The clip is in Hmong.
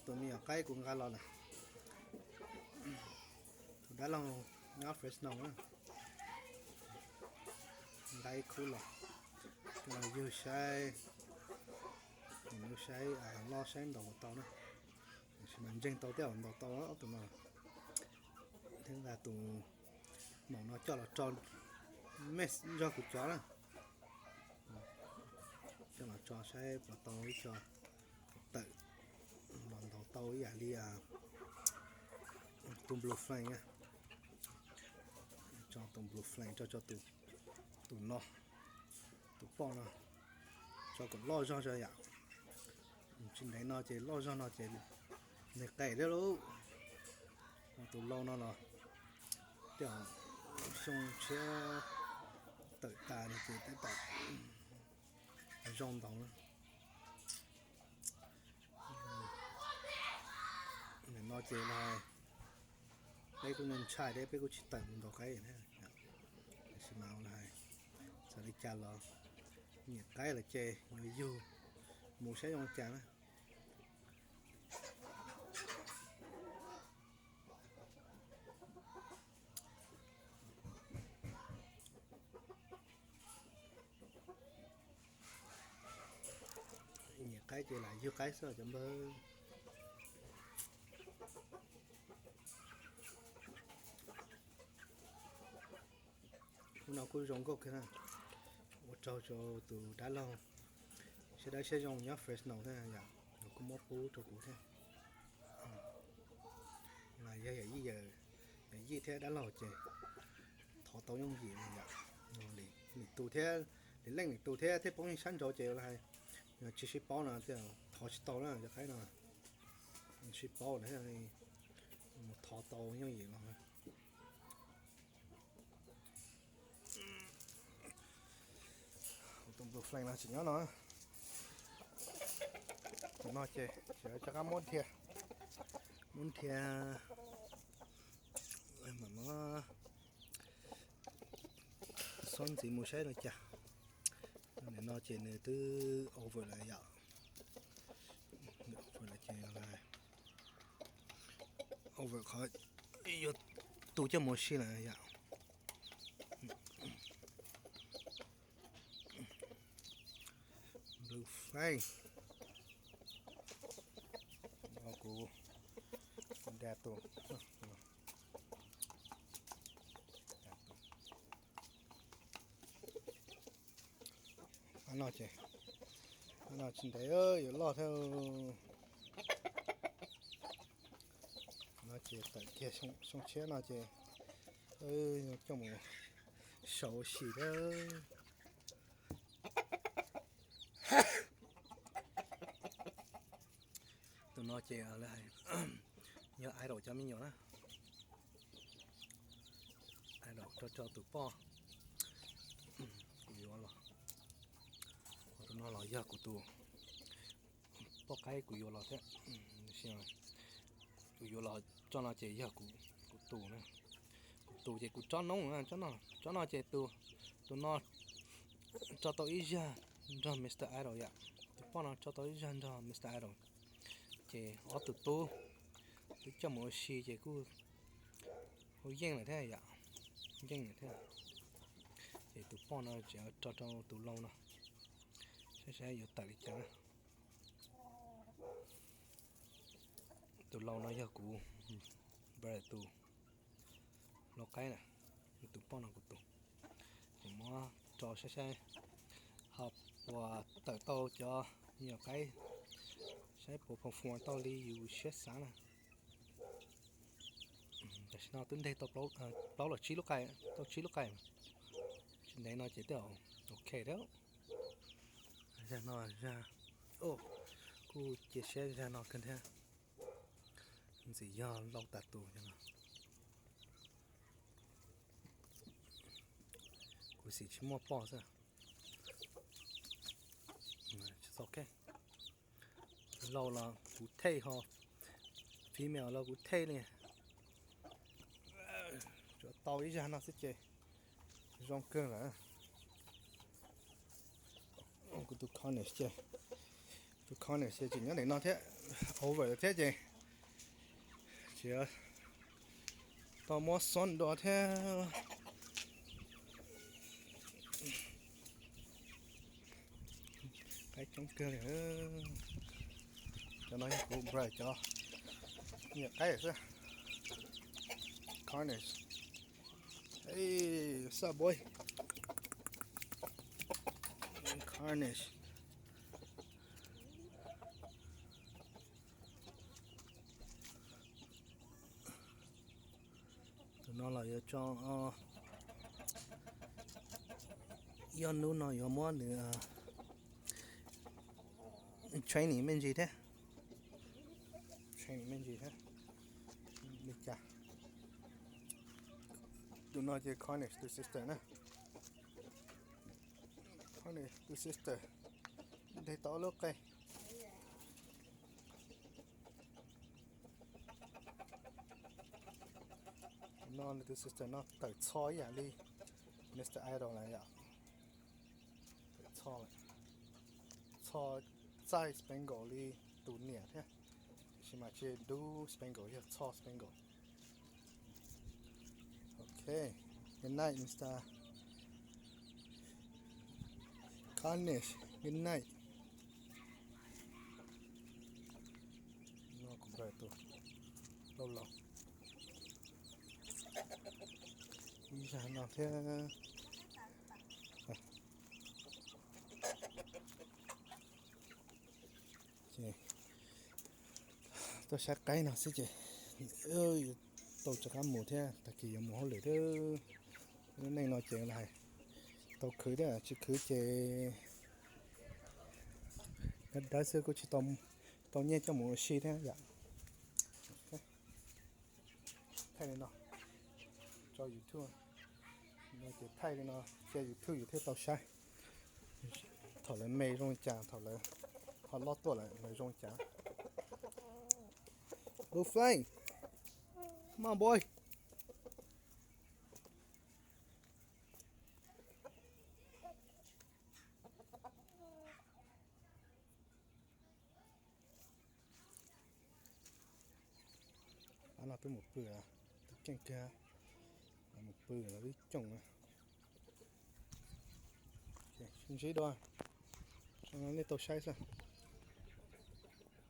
Tus me nyuam qaib kuv nqa los lawm, tus dab laug nyob Fresno na, nqa ib khub los, los yug saib, saib loj saib ntaus puas tau na. Tab sis mas ntseeg tau tej zaum ntaus tau ob tug no. Thiab nqa tus maum no coj los tso mix nrog kuv cov na, coj los tso saib puas tau ib co tawm los ntaus tau ib yam li tus blue flame na. Tso tus blue flame, tso tso tus no, tus poj no, tso kom loj zog zog yom. Tsis ntev no ces loj zog no ces nws qes thiab lauj. Tus lau no los tej zaum xyoo tshiab tawm tas no ces tab tom zoo ntaus na. Nim no ces los peb kuj ntshai thiab, peb kuj tsis tawm mus ntaus qaib thiab. Tab sis mas los hais txawm li cas los nyiam qaib lawm ces yuav yug mus saib zoo li cas na. Nyiam qaib ces lam yug qaib xwb cov npawg. Hnub no kuj zoo nkauj kawg na. Ua tsaug rau tus dab laug siab dawb siab zoo nyob Fresno thiab yom, nws kuj muab pub rau kuv thiab. Mas yog yawm yij, yawm yij thiab dab laug ces thov tau yooj yim yom. Lwm tus thiab, lwm leej lwm tus thiab, thiab poob yeej sab nraud ces los hais tsis sib paub no thiaj thov tsis tau na cov qaib no. Sib paub lawm thiaj li mus thov tau yooj yim no. Tus blue flame no tseem nyob no. Tus no ces tseem rov qab muab dhia, muab dhia mam muab xob ntxiv mus saib li cas. Nim no ces nws twb over lawm yom. Nws over lawm ces over qhov yuav tu coj mus ua si lawm yom. Blue flame. Kuv, kuv da tus, da tus. Qab no ces, qab no tsis ntev yuav loj thiab. No ces tawm kiag xyoo tshiab no ces coj mus sau ua si thiab. Tus no ces lawv hais yog Idol cov me nyuam na. Idol rau rau tus poj kuv yuav los, tus no los yog kuv tus poj qaib kuv yuav los thiab. Kuv yuav los tsob no ces yog kuv tus na. Kuv tus ces kuv tsob noob, tsob no ces tus, tus no tso tau ib zag nrog Mister Idol yom. Tus poj no tso tau ib zag nrog Mister Idol. Ces ob tug tub twb coj mus ua si ces kuj, kuj yeej lawm thiab yom. Yeej lawm thiab. Ces tus poj no tseem rau rau tus lau no, saib saib yuav tawm li cas na. Tus lau no yog kuv brother tus lau qaib na, tus poj no kuv tus. Ces muab rau saib saib ho puas tawm tau cov me nyuam qaib, saib puas perform tau li yus siab xav na. Tam sim no twb nteg tau plaub los tsib lub qaib, tau tsib lub qaib. Tsis ntev no ces twb ok thiab. Zag no, zag, kuj cia siab zag no kawg thiab. Ntxim yog lau tas tus no. Kuv xim tsis muaj poj xwb. Tsis txog, lau los kuv thej ho, female los kuv thej li. Tsuas tau ib zag no xwb ces zoo kawg lawm. Kuv tus corner ces, tus corner ces tseem nyob ntawm no thiab. Over thiab ces tsis tau muab xoob dua thiab. Qaib coob kawg li. Cov no yog kuv bright cov nyiam qaib xwb. Carnage. Hey, what's up, boy? Carnage. Tus no los yuav tso, yog hnub no yuav muab nws training me ntsis thiab. Training me ntsis thiab. Li cas? Tus no ces Carnage tus sister na. Carnage tus sister. Nteg tau lub qe. No nws tus sister no tawm txho ib yam li Mister Idol na yom. Tawm txho, txho txaij Spangle li tus niam thiab, tiam sis mas tsis dub Spangle, yog txho Spangle. Ok, good night, Mister Carnage, good night. No kuv npawg tus laus laus ib zag no thiab. Ces tuaj saib qaib no xwb ces yuav tau rov qab mus thiab, tag kis yuav mus hauj lwm thiab. Lub neej no ces hais tau khwv thiab, tsis khwv ces dawb dawb xwb, kuj tsis tau nyiaj coj mus ua si thiab yom. Thaij li no tso YouTube, no ces thaij li no cia YouTube yus thiaj tau saib. Thaum lawv me zoo li cas, thaum lawv ho loj tuaj lawm lawv zoo li cas. Blue Flame, come on, boy. Qab no twb mus pw, twb keej kag, mus pw lawv twb cooj. Sib ntsib dua, nej tau saib xwb.